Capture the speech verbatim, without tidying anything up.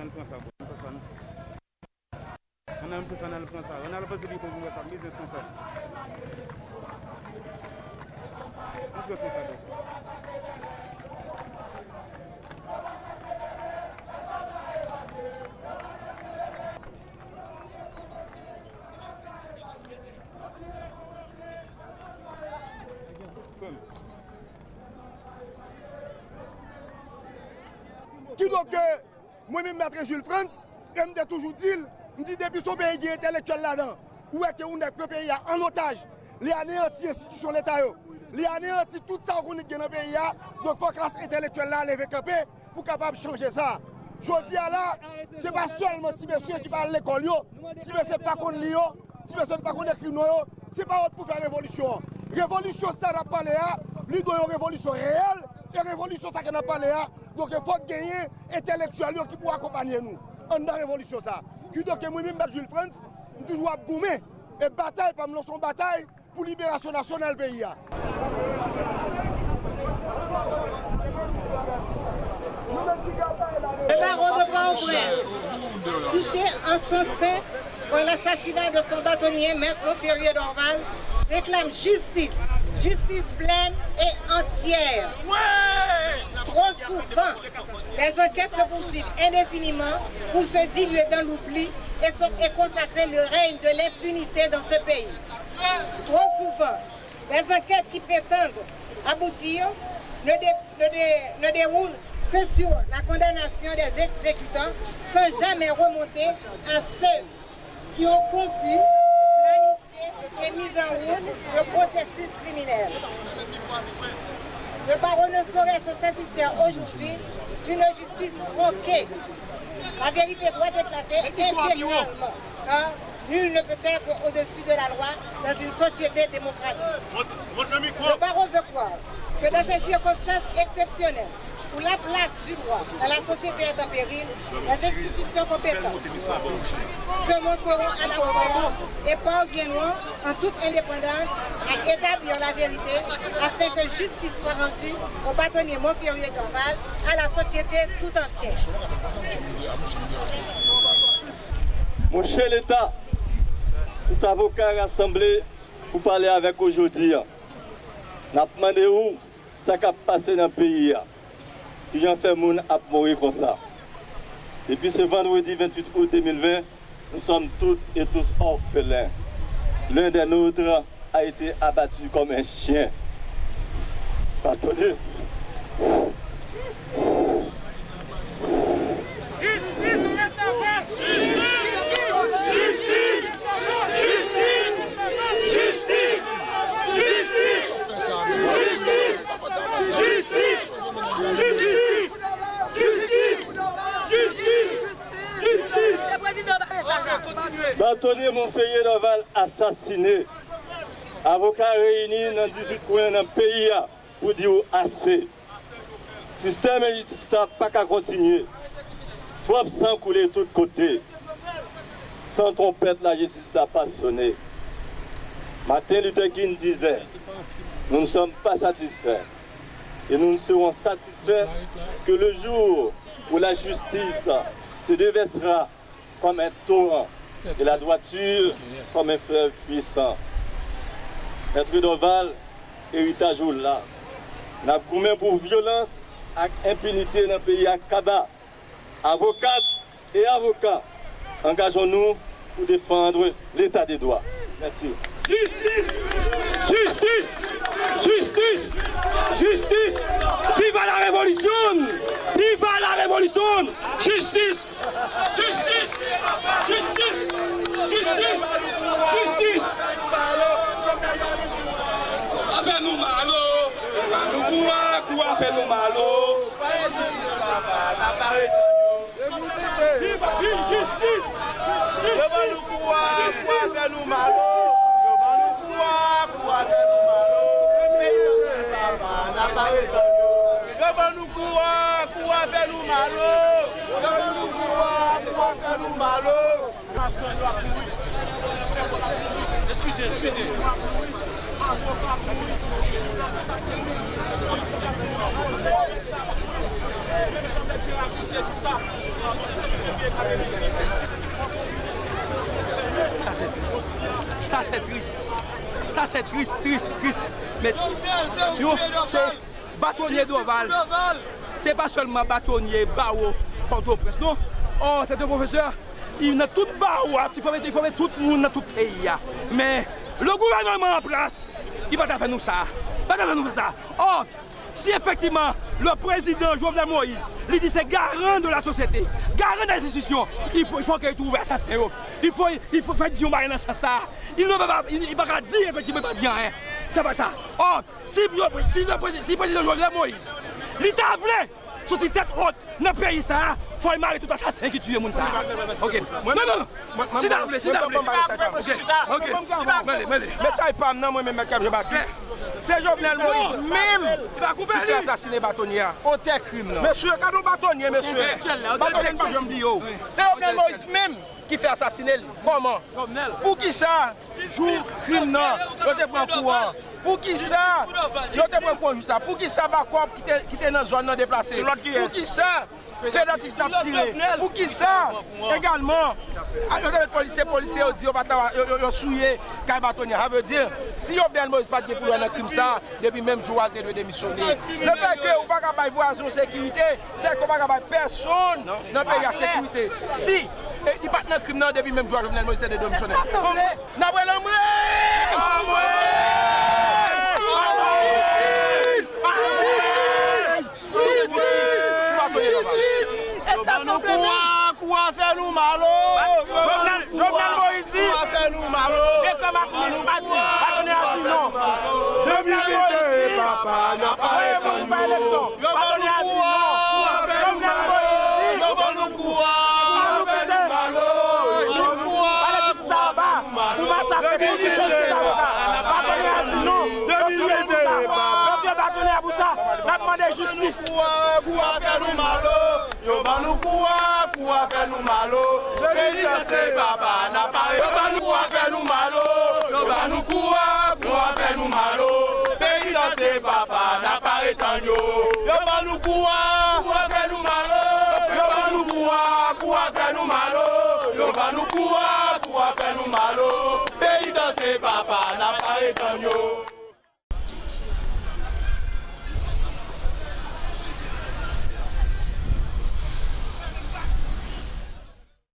Ann pran sa, bro. Ann pran sa, non. Ann al pran sa, ann al pran sa. Ann al pase pi pran sa. Biznis konsa. Ann pran konsa, bro. Kidonk, mwen menm, Mèt Jules Frantz, e m te toujou di l, m di depi se yon peyi gen entèlektyèl ladan, ou wè ke yon nèg pran peyi a an otaj, li aneyanti enstitisyon Leta yo, li aneyanti tout sa w konnen ki gen nan peyi a, donk fòk klas entèlektyèl la leve kanpe, pou kapab chanje sa. Jodi a la, se pa sèlman ti mesye ki pa al lekòl yo, ti mesye ki pa konn li yo, ti mesye ki pa konn ekri non yo, se pa yo k pou fè revolisyon an. Revolisyon sa n ap pale a, li dwe yon revolisyon reyèl, e revolisyon sa ke n ap pale a, donk fòk genyen entèlektyèl yo ki pou akonpanye nou anndan revolisyon sa. Kidonk mwen menm, Mèt Jules Frantz, m toujou ap goumen, e batay pa m lan se yon batay pou liberasyon nasyonal peyi a. Le barreau de Port-au-Prince, touché en son sein par l'assassinat de son bâtonnier, Maître Monferrier Dorval, réclame justice, justice pleine et entière. Trop souvent, les enquêtes se poursuivent indéfiniment pour se diluer dans l'oubli et, se- et consacrer le règne de l'impunité dans ce pays. Trop souvent, les enquêtes qui prétendent aboutir ne, dé- ne dé- ne déroulent que sur la condamnation des exécutants sans jamais remonter à ceux qui ont conçu, planifié et mis en route le processus criminel. Le barreau ne saurait se satisfaire aujourd'hui d'une justice tronquée. La vérité doit éclater intégralement, car nul ne peut être au-dessus de la loi dans une société démocratique. Le barreau veut croire que dans ces circonstances exceptionnelles, où la place du droit dans la société est en péril, les institutions compétentes se montreront à la hauteur et parviendront, en toute indépendance, à établir la vérité afin que justice soit rendue au bâtonnier Monferrier Dorval, à la société tout entière. Monchè Leta, tout avoka rasanble pou pale avèk ou jodi a. N ap mande ou sa k ap pase nan peyi a. Kijan fè moun ap mouri konsa? Depi se vandredi venntuit out de mil ven, nous sommes toutes et tous orphelins. L'un des nôtres a été abattu comme un chien. Pardonnez. Jistis! Jistis! Jistis! Jistis! Jistis! Bâtonnier Monferrier Dorval asasine. Avoka reyini nan dizuit kwen nan peyi a pou di w ase. Sistèm enjistis la pa ka kontinye. Twòp san koule tout kote. San twonpèt lajistis la pa sone. Martin Luther King disait, nous ne sommes pas satisfaits et nous ne serons satisfaits que le jour où la justice se déversera comme un torrent et la droiture comme un fleuve puissant. Mèt Dorval, eritaj ou la. N ap goumen pou vyolans ak enpinite nan peyi a kaba. Avokat et avocats, engageons-nous pour défendre l'état de droit. Merci. Jistis! Jistis! Jistis! Jistis! Viva la revolución! Viva la revolución! Jistis! Jistis! Jistis! Jistis! Jistis! Afè nou malo, nou kou a, kou a fè nou malo. Viv jistis! Yo ban nou kou a, kou a fè nou malo. Yo ban nou kou a, kou a fè nou malo. Peyi an se papa, n ap arete yo. Yo ban nou kou a, kou a fè nou malo. Yo ban nou kou a, kou a fè nou malo. Eskize, eskize. Avoka mouri, komisè komisè mouri, komisè komisè mouri, komisè komisè mouri. Sa se tris. Sa se tris. Sa se tris, tris, tris. Men tris. Yo, se batonye Dorval. Se pa sèlman batonye bawo Pòtoprens, non. Oh, se te pwofesè. Li nan tout bawo a, li fòme, li fòme tout moun nan tout peyi a. Men, le gouvènman an plas, li pa ta fè nou sa. Pa ta fè nou fè sa. Oh, si efektivman, le président Jovenel Moïse, li di se garan de la sosyete, garan de enstitisyon, il faut, il faut ke li twouve asasen yo. Il faut, il faut fè di yon bagay nan sans sa. Il ne peut pas, il, il pa ka di efektivman, il pa di anyen. Se pa sa. Oh, si, yo, si, le, prezi- si prezidan Jovenel Moïse, li ta vle soti tèt wòt nan peyi sa a, fò l mare tout asasen ki tiye moun sa a. Ok. Non, non, non. Silvouplè, silvouplè. Ok, ok. Mwen ale, mwen ale. Mesaj pa m nan, mwen menm, Mèt Kab Jean Baptiste. Se Jovenel Moïse menm ki fè asasinen batonye a. Otè krim nan. Mesye, gade yon batonye, mesye. Batonye k p ap janm bliye w. Se Jovenel Moïse menm ki fè asasinen l. Kòman? Poukisa jou krim nan, yo te pran kou an? Poukisa yo te pran kou an jou sa? Poukisa bakòp ki te, ki te nan zòn nan deplase? Poukisa federatif t ap tire? Poukisa egalman, a, yo te met polisye, polisye yo di yo pa travay, yo, yo, yo souye kay batonye a. Sa vle di, si Jovenel Moïse pa t gen pou l wè nan krim sa, depi menm jou a, l te dwe demisyone. Lefètke ou pa ka bay vwazen w sekirite, sèke ou pa ka bay pèsonn nan peyi a sekirite. Si, e, li pa t nan krim nan, depi menm jou a, Jovenel Moïse te dwe demisyone. N ap rele anmwe! Anmwe! Anmwe! Jistis! Jistis! Jistis! Yo ban nou kou a, kou a fè nou mal o. Jovenel, Jovenel Moïse. Kou a fè nou mal o. Deklè Masin li pa di, batonye a di non. Jovenel Moïse. Voye moun pou fè eleksyon. Batonye a di non. Jovenel Moïse. Yo ban nou kou a, kou a fè nou mal o. Yo ban nou kou a. Pale di sa ba. Pou masakre tout li fè sou avoka. Batonye a di non. Yo tiye batonye a pou sa. Yo tiye batonye a pou sa. N ap mande jistis. Kou a, kou a fè nou mal o. Yo ban nou kou a, kou a fè nou mal o. Peyi danse papa n ap pare. Yo ban nou kou a fè nou mal o. Yo ban nou kou a, kou a fè nou mal o. Peyi danse papa n ap pare tann yo. Yo ban nou kou a, kou a fè nou mal o. Yo ban nou kou a, kou a fè nou mal o. Yo ban nou kou a, kou a fè nou mal o. Peyi danse papa n ap pare tann yo.